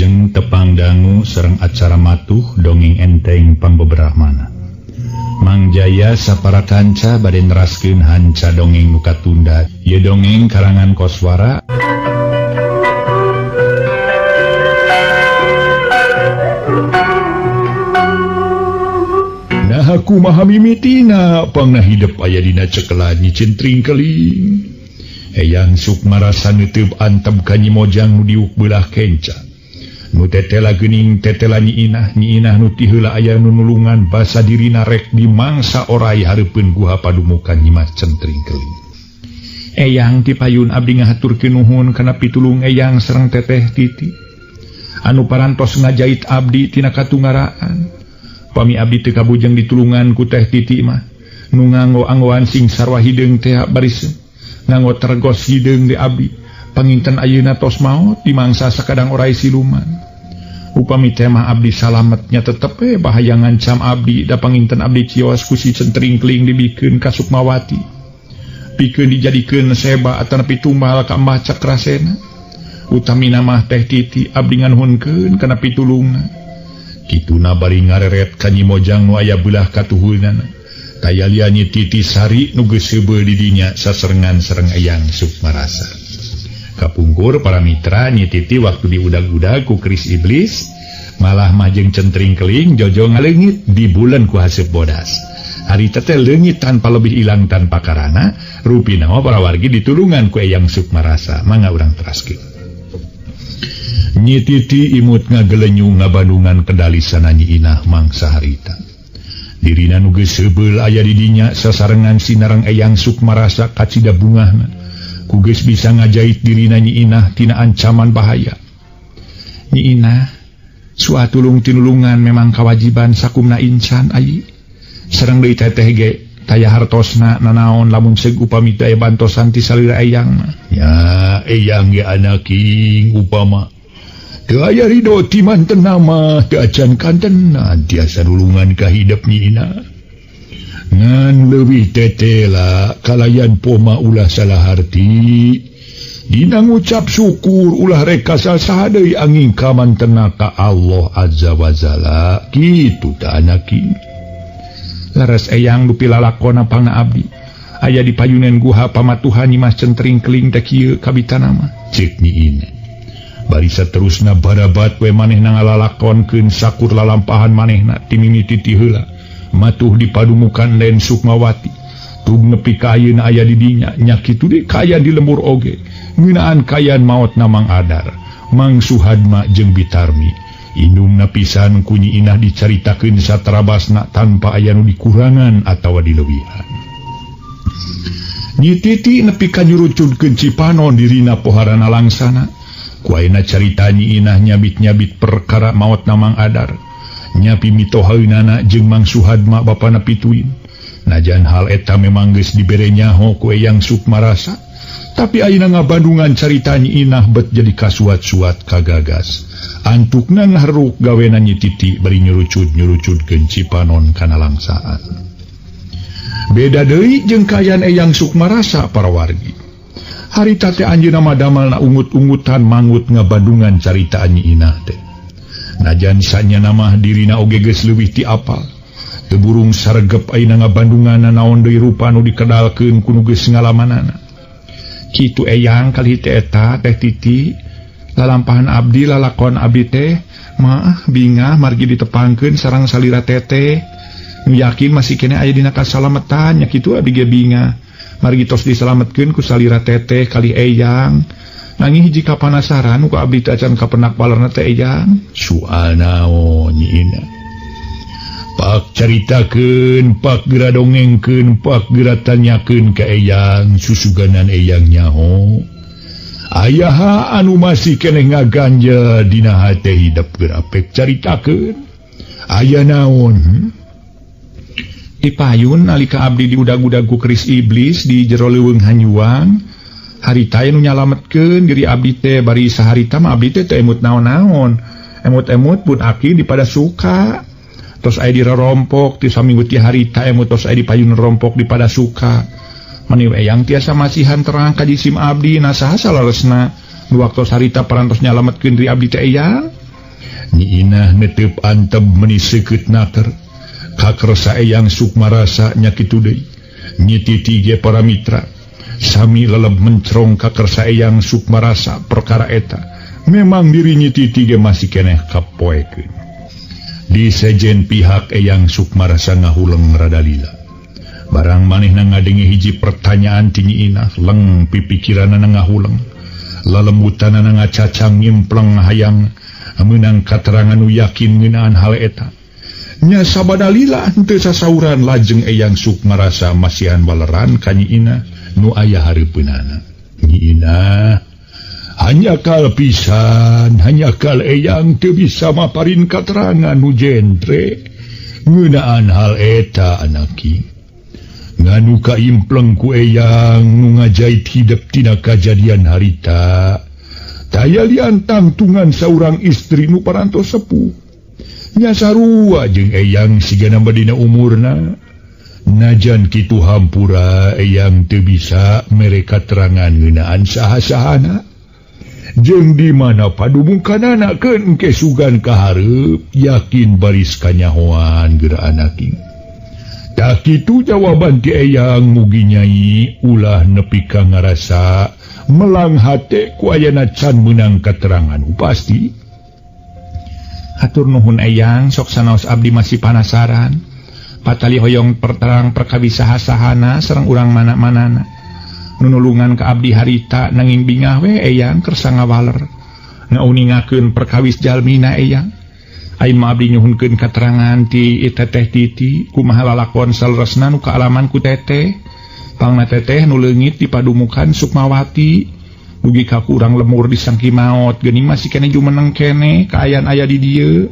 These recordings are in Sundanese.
Wilujeng tepang dangu sareng acara matuh dongeng enteng pangbeberahmana. Mang Jaya sapara kanca bade neraskeun hanca dongeng nu katunda. Ieu dongeng karangan Koswara. Nah kumaha mimitina pangna hidep aya dina cekelan Nyi Centring Keling. Eyang Sukmarasa neuteub antep ka Nyi Mojang nu diuk beulah kenca. Nu tetela geuning tetela Nyi Inah, Nyi Inah nu ti heula aya nu nulungan basa dirina rek dimangsa oray hareupeun guha padumukan Nyi Mas Centring Keling. Eyang ti payun abdi ngahaturkeun nuhun kana pitulung eyang sareng teteh Titi. Anu parantos ngajait abdi tina katungaraan. Pami abdi teu kabujeng ditulungan ku teh Titi mah. Nu nganggo-anggoan sing sarwa hideung teh baris nganggo tergos hideung di abdi. Panginten ayeuna tos maot dimangsa sakadang oray siluman. Upami teh mah abdi salametnya tetep we bahaya ngancam abdi da panginten abdi cios ku si Centring Keling dibikeun ka Sukmawati. Pikeun dijadikeun seba atanapi tumbal ka Mbah Cakrasena. Utamina mah teh Titi abdi nganuhunkeun kana pitulungna. Kituna bari ngareret ka Nyi Mojang nu aya beulah katuhunana. Taya lian Nyi Titi Sari nu geus heubeul di dinya sasarengan sareng Eyang Sukmarasa. Kapungkur para mitra Nyi Titi waktu diudag-udag ku keris iblis malah majeng Centring Keling jojo ngaleungit di bulan ku haseup bodas. Harita teh leungit tanpa lebih ilang tanpa karana rupina mah para wargi ditulungan ku Eyang Sukmarasa. Mangga urang teraskeun. Nyi Titi imut ngagelenyu ngabandungan kendalisana Nyi Inah mangsa harita. Dirina nu geus heubeul aya di dinya sasarengan sinareng Eyang Sukmarasa kacida bungahna. Ku geus bisa ngajait dirina Nyi Inah tina ancaman bahaya. Nyi Inah, suatu tulung tinulungan memang kawajiban sakumna insan ayi. Sareng deui teteh ge taya hartosna nanaon lamun seug upami teh bantosan ti salira eyang mah. Ya, eyang ge anaking upama. Teu aya ridho ti mantena mah teu acan kantena tiasa nulungan ka hidep Nyi Inah. Ngan leuwih tetela kalayan poma ulah salah harti. Dina ngucap syukur ulah reka saha deui angin ka mantena ka Allah Azza wa Jalla. Kitu tah anaking. Leres eyang dupi lalakona pangna abdi. Aya di payunan guha pamatuhan Nyi Mas Centring Keling teh kieu kabitana mah. Ceuk Nyi Inah. Bari saterusna barabat we manehna ngalalakonkeun sakur lalampahan manehna ti mimiti ti heula. Matuh di padumukan Den Sukmawati. Tug nepi ka ayeuna aya di dinya nya kitu deui kaayaan di lembur oge. Ngeunaan kaayaan maotna Mang Adar, Mang Suhadma jeung Bitarmi. Indungna pisan ku Nyi Inah dicaritakeun satrabasna tanpa aya nu dikurangan atawa dileuwihan. Nyi Titi nepi ka nyurucudkeun Cipanon dirina poharana langsana. Ku ayeuna carita Nyi Inah nyabit-nyabit perkara maotna Mang Adar. Nyapi mitohaeunana jeung Mang Suhadma bapana pituin. Najan hal eta memang geus dibere nyaho ku Eyang Sukmarasa, tapi ayeuna ngabandungan carita Nyi Inah bet jadi kasuat-suat kagagas. Antukna ngaharuk gawena Nyi Titi bari nyurucud-nyurucudkeun Cipanon kana langsaan. Beda deui jeung kaayaan Eyang Sukmarasa para wargi. Harita teh anjeunna mah damalna ungut-ungutan mangut ngabandungan carita Nyi Inah teh. Najan sanyana mah dirina oge geus leuwih ti apal. Teu burung saregep ayeuna ngabandunganna naon deui rupa nu dikedalkeun ku nu geus ngalamanana. Kitu eyang kali teh eta teh Titi lalampahan abdi lalakon abdi teh maah bingah margi ditepangkeun sareng salira teteh. Nu yakin masih keneh aya dina kasalametan nya kitu abdi ge bingah. Margi tos disalametkeun ku salira teteh kali eyang. Nanging hiji kapanasaran ku abdi teh acan kapenak balerna teh eyang. Soal naon Nyi Inah? Pak caritakeun, pak geura dongengkeun, pak geura tanyakeun ka eyang susuganan eyang nyaho. Ayaha anu masih keneh ngaganja dina hate hidep geura pek caritakeun. Aya naon? Di payun nalika abdi diudag-udag ku keris iblis di jero leuweung hanyuang. Harita nu nyalametkeun diri abdi teh bari saharita mah abdi teh teu emut naon-naon. Emut-emut pun aki di pada suka. Tos aya di rorompok ti saminggu ti harita emut tos aya di payun rompok di pada suka. Mani eyang tiasa masihan terang ka jisim abdi na saha saleresna nu waktos harita parantos nyalametkeun diri abdi teh eyang. Nyi Inah netep antep meni seukeut naker. Kakersa Eyang Sukmarasa nya kitu deui. Nyi Titi ge para mitra sami leleb mencrong kakersa Eyang Sukmarasa perkara eta. Memang diri Nyi Titi ge masih keneh kapoekeun. Di sejen pihak Eyang Sukmarasa ngahuleng rada lila. Barang manehna ngadenge hiji pertanyaan ti Nyi Inah, leng pipikiranana ngahuleng. Lalembutanana ngacacang ngimpleng hayang meunang katerangan nu yakin ngeunaan hal eta. Nya sabada lila henteu sasauran lajeng Eyang Sukmarasa masihan waleran ka Nyi Inah nu aya hareupeunana. Nyi Inah hanjakal pisan, hanjakal Eyang teu bisa maparin katerangan nu jentre ngeunaan hal eta anaki. Nganu kaimpleng ku Eyang nu ngajait hidep tina kajadian harita. Taya lian tangtungan saurang istri nu parantos sepuh. Nya sarua jeung Eyang sigana badina umurna. Najan kitu hampura Eyang teu bisa mere katerangan ngeunaan saha-sahana. Jeung di mana padumukanana keun engke sugan kahareup yakin baris kanyahoan geura anaki. Tah kitu jawaban ti Eyang mugi nyai ulah nepi ka ngarasa melang hate ku ayana can meunang katerangan pasti. Hatur nuhun Eyang, sok sanaos abdi masih panasaran. Patali hoyong perterang perkawis saha-sahana sareng urang mana-manana. Nunulungan ka abdi harita nanging bingah we Eyang kersa ngawaler. Ngauningakeun perkawis jalmina Eyang. Aing mah abdi nyuhunkeun katerangan ti Teteh Titi kumaha lalakon saleresna nu kaalaman ku Teteh. Pangna Teteh nu leungit di padumukan Sukmawati. Dugi ka kurang lemur disangki maot geuning masih keneh jumeneng keneh kaayaan aya di dieu.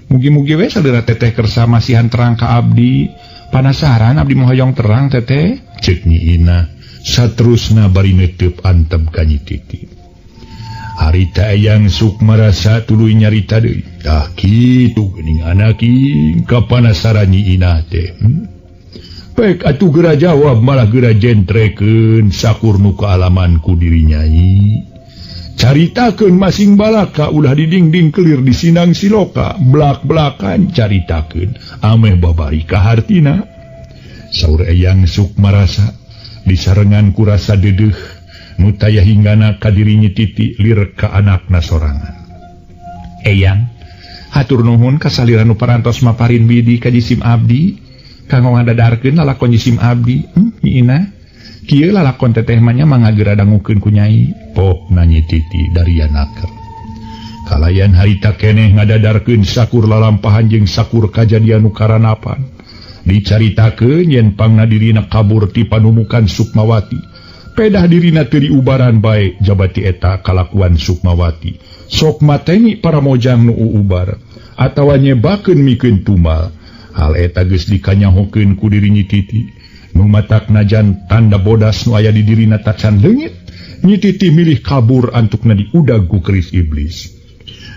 Mugi-mugi we salira Teteh kersa masihan terang ka abdi. Panasaran abdi mah hoyong terang Teteh. Ceuk Nyi Inah saterusna bari neuteup antep ka Nyi Titi. Harita Eyang Sukmarasa tuluy nyarita deui. Tah kitu geuning anaki kapanasaran Nyi Inah teh. Pek atuh geura jawab malah geura jentrekeun sakur nu kaalaman ku diri nyai. Caritakeun masing balaka ulah didingding kelir di sinang siloka, blak-blakan caritakeun ameh babari kahartina. Saur Eyang Sukmarasa disarengan ku rasa dedeuh nu taya hinggana ka diri Nyi Titi lir ka anakna sorangan. Eyang, hatur nuhun kasalira nu parantos maparin bidi ka jisim abdi. Kanggo ngadadarkeun lalakon jisim abdi. Nyi Inah, kieu lalakon teteh mah nya mangga dangukeun ku nyai. Pokna Nyi Titi daria naker. Kalayan harita keneh ngadadarkeun sakur lalampahan jeung sakur kajadian nu karanapan. Dicaritakeun yen pangna dirina kabur ti panumukan Sukmawati. Pedah dirina teu diubaran bae jabati eta kalakuan Sukmawati. Sok mateni para mojang nu uubar atawa nyebakeun mikeun tumal. Hal eta geus dikanyahokeun ku diri Nyi Titi. Nu matak najan tanda bodas nu aya di dirina tacan leungit, Nyi Titi milih kabur antukna diudag ku keris iblis.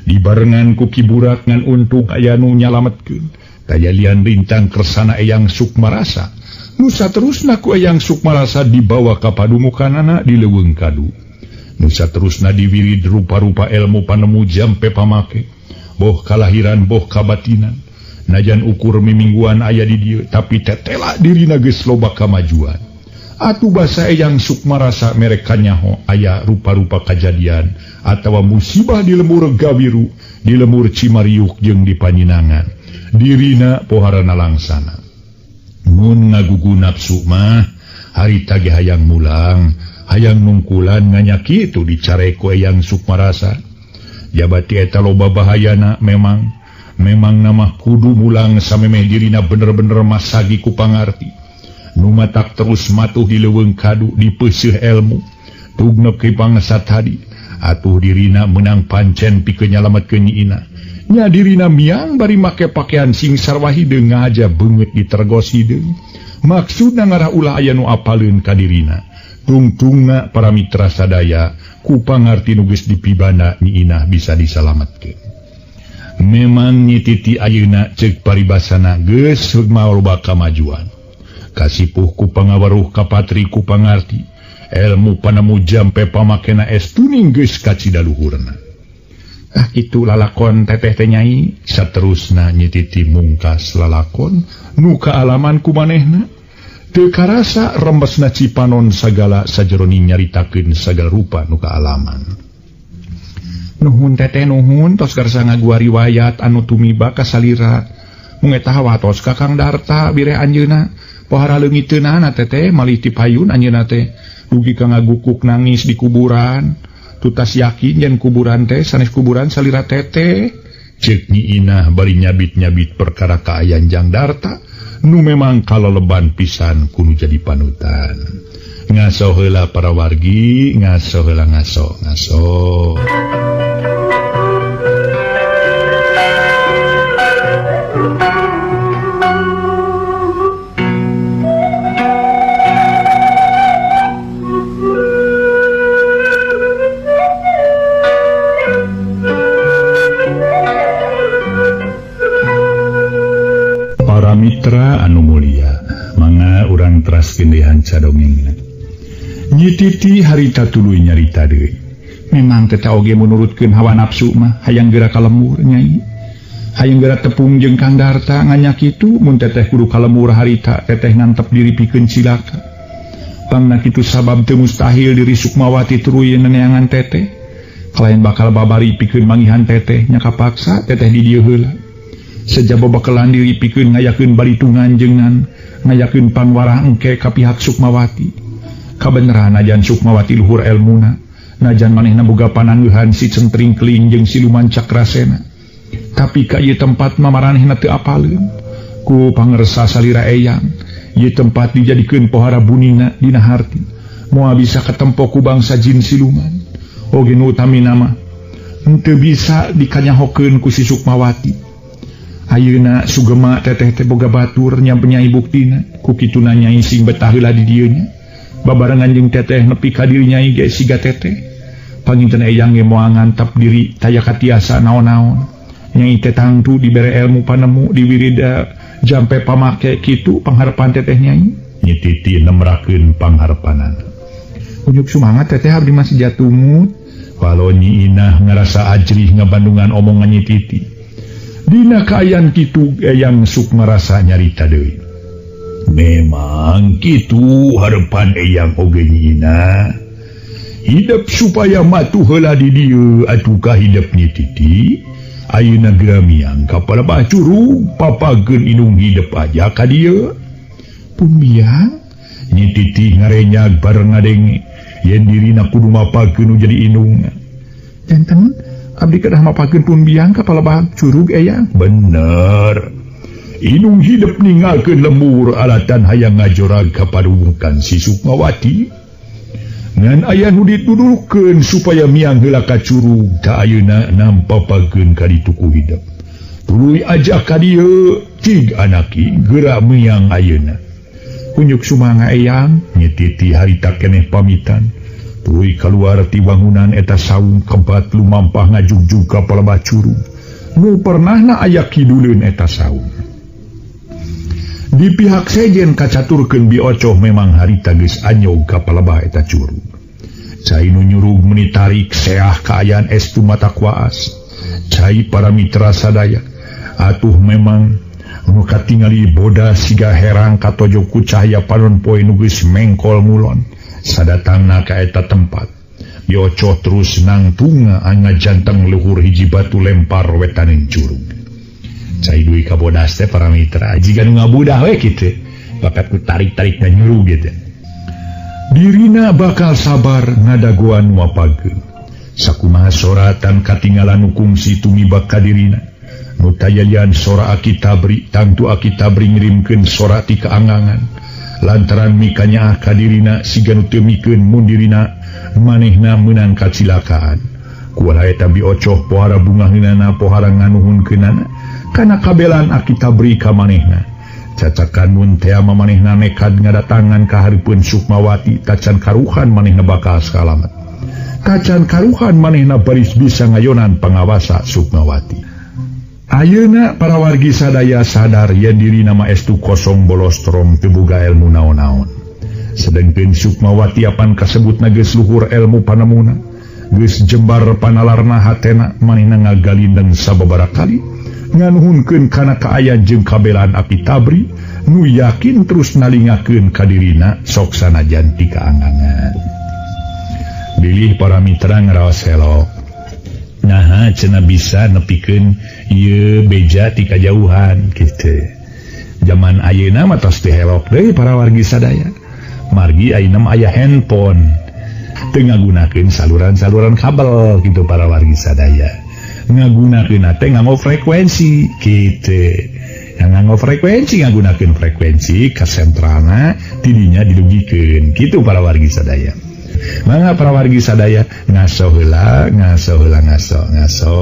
Dibarengan ku Ki Burak ngan untung aya nu nyalametkeun. Taya lian rintang kersana Eyang Sukmarasa. Nu saterusna ku Eyang Sukmarasa dibawa ka padumukanana di leuweung kadu. Nu saterusna diwirid rupa-rupa ilmu panemu jampe pamake. Boh kalahiran boh kabatinan. Najan ukur mimingguan aya di dieu tapi tetela dirina geus loba kamajuan. Atuh basa Eyang Sukmarasa mere kanyaho aya rupa-rupa kajadian atawa musibah di lemur Gawiru, di lemur Cimariuk jeung di Panyinangan. Dirina poharana langsana. Mun ngagugu nafsu mah harita ge hayang mulang, hayang nungkulan nganya kitu dicare ku Eyang Sukmarasa. Jabati eta loba bahayana memang. Memang nama kudu mulang samemeh dirina bener-bener masagi ku pangarti. Nu matak terus matuh di leuweung kadu dipeuseuh elmu. Tugna ke bangsa tadi. Atuh dirina menang pancen pikeun nyalametkeun Nyi Inah. Nya dirina miang bari make pakaian sing sarwa hideung ngaja beungeut ditergos hideung. Maksudna ngarah ulah aya nu apaleun ka dirina. Tungtungna para mitra sadaya ku pangarti nu geus dipibana Nyi Inah bisa disalametkeun. Memang Nyi Titi ayeuna ceuk paribasana geus loba kamajuan. Kasipuh ku pangaweruh kapatri ku pangarti. Elmu panemu jampe pamakena estuning geus kacida luhurna. Ah kitu lalakon teteh teh Nyai. Saterusna Nyi Titi mungkas lalakon nu kaalaman ku manehna. Teu karasa rembesna Cipanon sagala sajeroning nyaritakeun sagala rupa nu kaalaman. Nuhun teteh nuhun tos karsa ngagua riwayat anu tumiba ka salira. Mung eta hawatos ka Kang Darta bireh anjeunna. Pohara leungiteunana teteh malih ti payun anjeunna teh. Dugi ka ngagukuk nangis di kuburan. Tutas yakin yen kuburan teh sanes kuburan salira teteh. Ceuk Nyi Inah bari nyabit-nyabit perkara kaayaan Jang Darta nu memang kaleleban pisan kudu jadi panutan. Ngaso heula para wargi, ngaso heula ngaso, ngaso. Para mitra anu mulia, mangga urang teras tindihan cadongengna. Nyi Titi harita tuluy nyarita deui. Memang teteh oge menurutkeun hawa nafsu mah hayang geura ka lembur Nyai. Hayang geura tepung jeung Kang Darta nganyak kitu mun teteh kudu ka lembur harita teteh ngantep diri pikeun cilaka. Pangna kitu sabab teu mustahil diri Sukmawati tuluy neneangan teteh. Kalayan bakal babari pikeun mangihan teteh nya kapaksa teteh di dieu heula. Sejaba bakelan diri pikeun ngayakeun balitungan jengan ngayakeun pangwarah engke ka pihak Sukmawati. Kabeneran najan Sukmawati luhur elmuna, najan manehna boga panangeuhan si Centring Keling jeung siluman Cakrasena. Tapi ka ieu tempat mah maranehna teu apaleun. Ku pangersa salira eyang, ieu tempat dijadikeun pohara bunina dina harti. Moal bisa katempo ku bangsa jin siluman. Oge nu utamina mah henteu bisa dikanyahokeun ku si Sukmawati. Ayeuna sugema teteh teh boga batur nyampe buktina. Ku kituna Nyai sing betah heula di dieu nya. Babarengan jeung teteh nepi ka diri Nyai ge siga teteh. Panginten eyang ge moal ngantap diri taya katiasa naon-naon. Nyai teh tangtu dibere ilmu panemu diwirida jampe pamake kitu pangharepan teteh Nyai. Nyi Titi nemrakeun pangharepanana. Unjuk sumangat teteh abdi masih jatumut. Walau Nyi Inah ngarasa ajrih ngabandungan omongan Nyi Titi. Dina kaayaan kitu eyang Sukma rasa nyarita deui. Memang kitu harepan eyang oge Nyi Inah. Hidup supaya matuh heula di dieu atuh ka hidep Nyi Titi. Ayeuna geura miang ka palebah curug papageun inung hidep aja ka dieu. Pun biang Nyi Titi ngarenyag bareng ngadenge yen dirina kudu mapageun nu jadi inung. Janten abdi kedah mapageun pun biang ka palebah curug eyang. Bener. Inung hidep ninggalkeun lembur alatan hayang ngajorag ka padubukan si Sukmawati. Ngan aya nu dituduhkeun supaya miang heula ka curug ta ayeuna nampapageun ka ditu ku hidep. Tuluy aja ka dieu cig anaki geura miang ayeuna. Unjuk sumanga eyang. Nyi Titi harita keneh pamitan. Tuluy kaluar ti wangunan eta saung kebat lumampah ngajugjug ka palebah curug. Nu pernahna aya kiduleun eta saung. Di pihak sejen kacaturkeun Bi Ocoh memang harita geus anyog ka palebah eta curug. Cai nu nyurug meuni tarik seah kaayaan estu mata kuaas. Cai para mitra sadaya atuh memang nu katingali bodas siga herang katojo ku cahaya panon poe nu geus mengkol ngulon. Sadatangna ka eta tempat. Bi Ocoh terus nangtunga ngajanteng luhur hiji batu lempar wetaneun curug. Cai duit ka bodas teh para mitra jiga nu ngabudah we kitu. Bakat ku tarik-tarik na nyurug gitu. Dirina bakal sabar ngadagoan wapageun. Sakumaha soratan katinggalan nu kungsi tumibak ka dirina. Nu tayalian sora Aki Tabri tangtu Aki Tabri ngirimkeun sora ti kaangangan. Lantaran mikanyaah ka dirina siga nu teu mikeun mun dirina manehna meunang kacilakaan. Kuala eta Bi Ocoh pohara bungaheunana pohara nganuhunkeunana kana kabelaan Aki Tabri ka manehna. Cacakan mun tea manehna nekad ngadatangan ka hareupeun Sukmawati tacan karuhan manehna bakal salamet. Tacan karuhan manehna baris bisa ngayonan pangawasa Sukmawati. Ayeuna para wargi sadaya sadar yen dirina mah estu kosong bolostrong teu boga ilmu naon-naon. Sedengkeun Sukmawati apan kasebutna geus luhur ilmu panemuna. Geus jembar panalarna hatena manehna ngagalindeng sababaraha kali nganuhunkeun kana kaayaan jeung kabelaan Aki Tabri nu yakin terus nalingakeun ka dirina sok sanajan ti kaangangan. Bilih para mitra ngaraos helok. Naha cenah bisa nepikeun ieu beja ti kajauhan kitu. Zaman ayeuna mah tos dihelok deui para wargi sadaya. Margi ayeuna mah aya handphone. Teu ngagunakeun saluran-saluran kabel gitu para wargi sadaya. Ngagunakeun teh nganggo frekuensi kitu. Yang nganggo frekuensi ngagunakeun frekuensi ka sentralna tidinya didugikeun kitu para wargi sadaya. Mangga para wargi sadaya ngaso heula ngaso heula ngaso ngaso.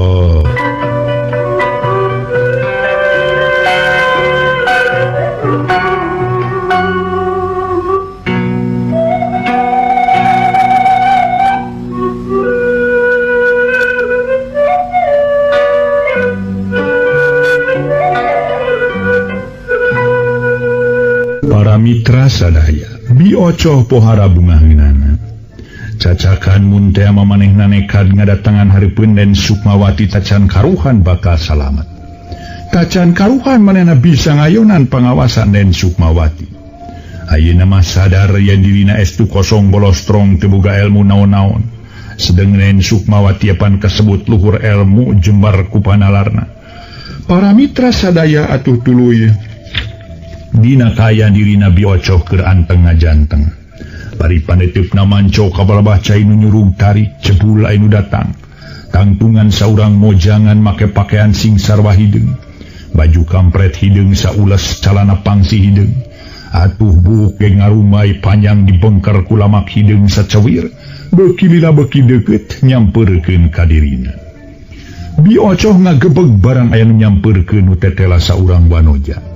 Para mitra sadaya biocoh pohara bungaheunana. Cacakan mun teh manehna nekad ngadatangan hareupeun Den Sukmawati tacan karuhan bakal salamet. Tacan karuhan manehna bisa ngayonan pangawasan Den Sukmawati. Ayeuna mah sadar yen dirina estu kosong bolostrong teu boga ilmu naon-naon. Sedeng Den Sukmawati apan kasebut luhur ilmu jembar ku panalarna. Para mitra sadaya atuh tuluy dina kaya dirina biocoh keur anteng ngajanteng. Bari paneuteup manco kabalabah cai nu nyurug tarik jebul anu datang. Tangtungan saurang mojangan make pakaian sing sarwa hideung. Baju kampret hideung saules calana pangsi hideung. Atuh buuk ge ngarumai panjang dibengker ku lamak hideung sacawir. Beuki lila beuki deukeut nyampeurkeun ka dirina. Biocoh ngagebeg barang aya nu nyampeurkeun nu tetela saurang wanoja.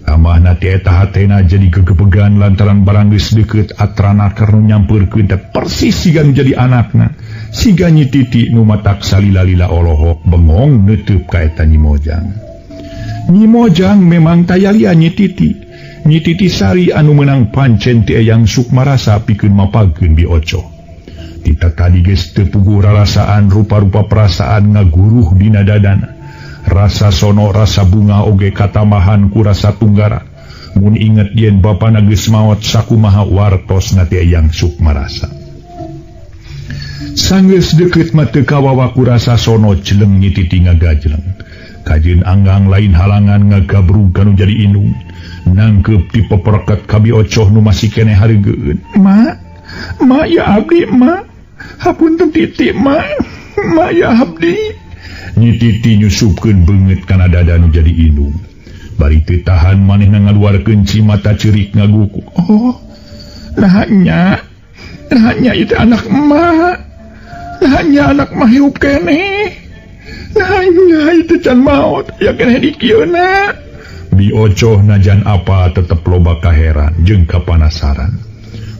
Tambahna ti eta hatena jadi gegebegan lantaran barang geus deukeut atrana keur nu nyampeurkeun teh persis siga nu jadi anakna. Siga Nyi Titi nu matak salila-lila olohok bengong neuteub ka eta Nyi Mojang. Nyi Mojang memang tayalia Nyi Titi. Nyi Titi Sari anu meunang pancen ti Eyang Sukmarasa pikeun mapagkeun Biocoh. Tita tadi geus teu puguh rarasaan rupa-rupa perasaan ngaguruh dina dadana. Rasa sono rasa bunga oge katamahan ku rasa tunggara. Mun inget yen bapana geus maot sakumaha wartosna ti Eyang Sukmarasa. Sanggeus deukeut mah teu kawawa ku rasa sono jeleng Nyi Titi ngagajleng. Kajeun anggang lain halangan ngagabrug kanu jadi indung. Nangkeup ti peperket ka Biocoh nu masih keneh hareugeun. Ma, ma ya abdi ma. Hapunten Titi ma. Ma ya abdi. Nyi Titi nyusupkeun beungeut kana dada nu jadi indung. Bari teu tahan manehna ngaluarkeun cimata ceurik ngagukuk. Oh, naha nya ieu teh anak emak. Naha nya anak mah hirup keneh. Naha nya ieu teh can maot, aya keneh di kieuna. Biocoh najan apa tetep loba kaheran jeung kapanasaran.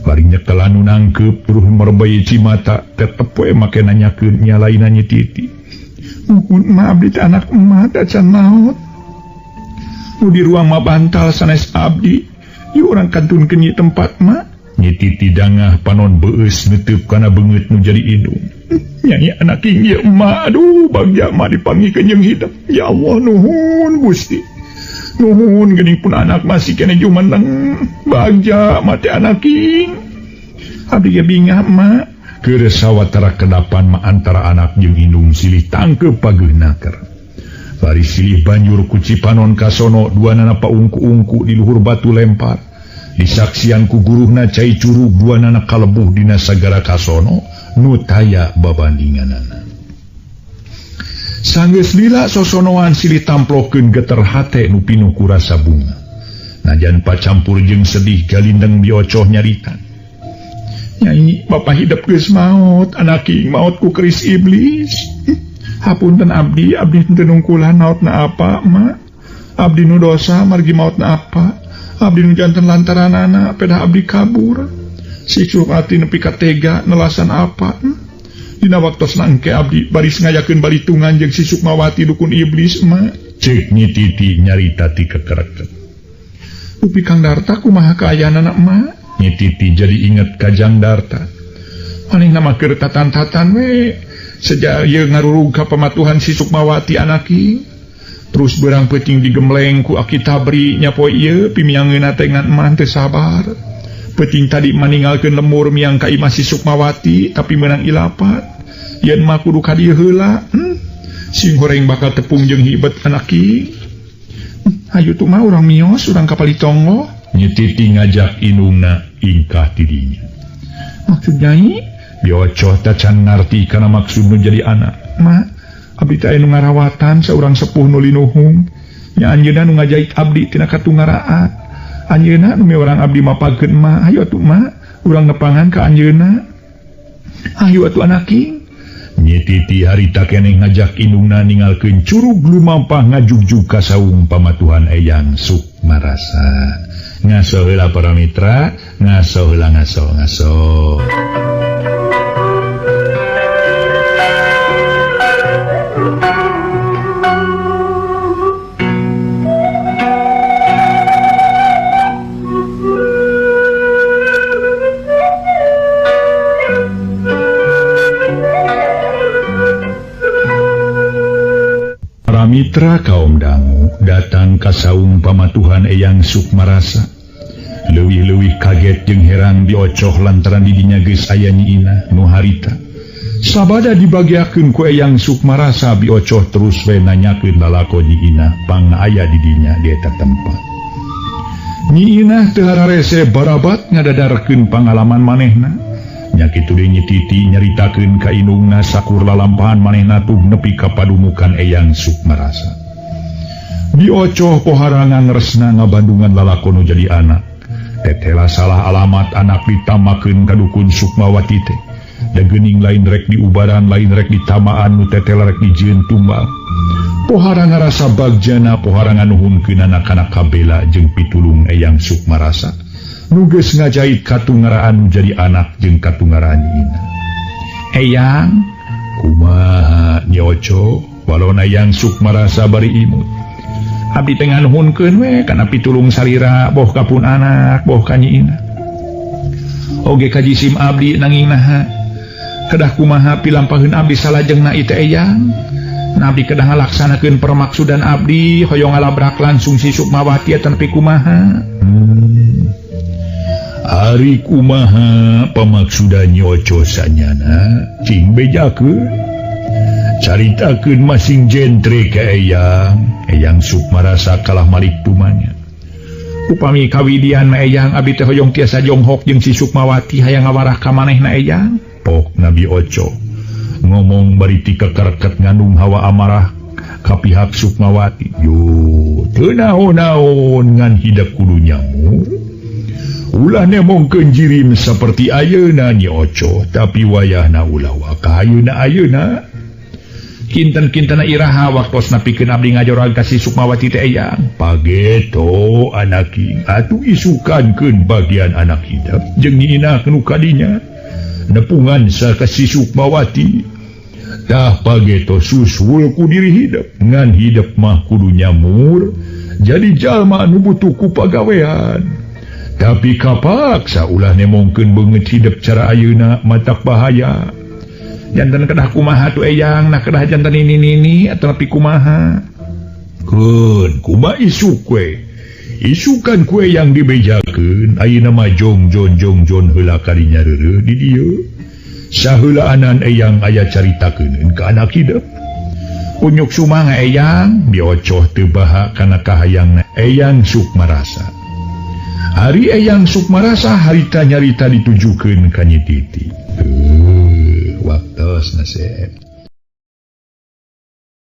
Bari nyekelan nu nangkeup terus merebei cimata tetep we make nanyakeun nya lainna Nyi Titi. Muhun ma abdi teh anak emak teh can maot. Nu di ruang ma bantal sanes abdi. Ieu urang kantunkeun ieu tempat ma. Nyi Titi dangah panon beueus neuteub kana beungeut nu jadi indung. Nyai anak ieu emak, aduh bagja ma dipanggihkeun jeung hidup. Ya Allah nuhun Gusti. Nuhun geuning pun anak masih keneh jumeneng. Bagja ma teh anak king. Abdi ge bingah ma. Keur sawatara kedapan ma antara anak jeung indung silih tangkeup pageuh naker. Bari silih banjur ku cipanon kasono duanana paungku-ungku di luhur batu lempar. Disaksian ku guruhna cai curug duanana kalebuh dina sagara kasono nu taya babandinganana. Sanggeus lila sosonoan silih tamplokeun geter hate nu pinuh ku rasa bunga. Najan pacampur jeung sedih galindeng Biocoh nyarita. Nyai, bapak hidup geus maot, anak king maot ku keris iblis. Hapunten abdi, abdi teu nungkulan maotna apa, ma? Abdi nu dosa margi maotna apa? Abdi nu janten lantaranana pedah abdi kabur. Siksu ati nepi ka tega nelasan apa? Dina waktosna engke abdi baris ngayakeun balitungan jeung si Sukmawati dukun iblis, ma. Ceuk Nyi Titi nyarita ti kekereket. Upi Kang Darta kumaha kaayaanana, ma? Nyi Titi jadi inget ka Jang Darta. Manehna mah keur tatan-tatan we sejak ieu ngarurug ka pamatuhan si Sukmawati anaki. Terus berang peuting digemleng ku Aki Tabri nya poe ieu pimiangeunna teh ngan eman teu sabar. Peuting tadi maninggalkeun lemur miang ka imah si Sukmawati tapi meunang ilapat. Yen mah kudu ka dieu heula. Sing horeng bakal tepung jeung hibet anaki. Hayu tuh mah urang mios urang ka palitonggo. Nyi Titi ngajak indungna ingkah tidinya. Maksud Nyai? Biocoh tacan ngarti kana maksud nu jadi anak. Ma, abdi teh anu ngarawatan saurang sepuh nu linuhung. Nya anjeunna nu ngajait abdi tina katunggaraat. Anjeunna nu miwarang abdi mapagkeun ma. Hayu atuh ma, urang nepangan ka anjeunna. Hayu atuh anaki. Nyi Titi harita keneh ngajak indungna ninggalkeun curug lumampah ngajugjug ka saung pamatuhan Eyang Sukmarasa. Ngaso heula para mitra, ngaso heula ngaso ngaso. Para mitra kaum dangu datang ka saung pamatuhan Eyang Sukmarasa. Leuwih-leuwih kaget jeung herang diocoh lantaran didinya geus aya Nyi Inah nu harita. Sabada dibagiakeun ku Eyang Sukmarasa biocoh terus we nanyakeun lalako Nyi Inah pangna aya di dinya di eta tempat. Nyi Inah teu hararese barabat ngadadarkeun pangalaman manehna. Nya kitu deui Nyi Titi nyaritakeun ka indungna sakur lalampahan manehna tuh nepi ka padumukan Eyang Sukmarasa. Biocoh poharangan resna ngabandungan lalakon nu jadi anak. Tetela salah alamat anak ditamakeun ka dukun Sukmawati teh. Da geuning lain rek diubaran lain rek ditamaan nu tetela rek dijieun tumbal. Pohara ngarasa bagjana pohara nganuhunkeunana kana kabela jeung pitulung Eyang Sukmarasa. Nu geus ngajait katungaraan nu jadi anak jeung katungaraan Nyi Inah. Eyang, kumaha Nyi Oco? Walona Eyang Sukmarasa bari imut. Abdi teh nganuhunkeun we kana pitulung salira boh ka pun anak boh ka Nyi Inah. Oge ka jisim abdi nanging naha kedah kumaha pilampaheun abdi salajengna ieu teh Eyang. Abdi kedah ngalaksanakeun permaksudan abdi hoyong ngalabrak langsung si Sukmawati eta nepi kumaha. Ari kumaha pamaksudan Nyi Oco sanyana cing bejakeun. Caritakeun masing jentre ka Eyang. Eyang Sukmarasa kalah malik tumanya. Upami kawidian ma Eyang abdi teh hoyong tiasa jonghok jeung si Sukmawati hayang ngawarah ka manehna Eyang. Pok Nabi Oco ngomong bari tikekerket ngandung hawa amarah ka pihak Sukmawati. Yo teu naon-naon ngan hidep kudu nyamur. Ulah nemongkeun jirim saperti ayeuna Nyi Oco, tapi wayahna ulah waka ayeuna ayeuna. Kinten-kintena iraha waktos napikeun abdi ngajorag ka si Sukmawati teh Eyang. Pageto anaki atuh isukankeun bagian anak hidep jeung Nyi Inah nu kadinya. Nepungan sa ka si Sukmawati. Tah pageto susul ku diri hidep, ngan hidep mah kudu nyamur jadi jalma nu butuh ku pagawean. Tapi kapaksa ulah nemongkeun beungeut hidep cara ayeuna matak bahaya. Jantan kedah kumaha tuh Eyang, nah kedah jantan ini nini atau nepi kumaha. Keun kumaha isuk we. Isukan kue yang dibejakeun ayeuna mah jong jon jong jon heula kadinya reureuh di dieu. Saheulaanan Eyang aya caritakeun ka anak hidep. Unyuk sumanga Eyang, biocoh teu baha kana kahayangna Eyang Sukmarasa. Hari Eyang Sukmarasa harita nyarita ditujukeun ka Nyi Titi. Waktos nasib.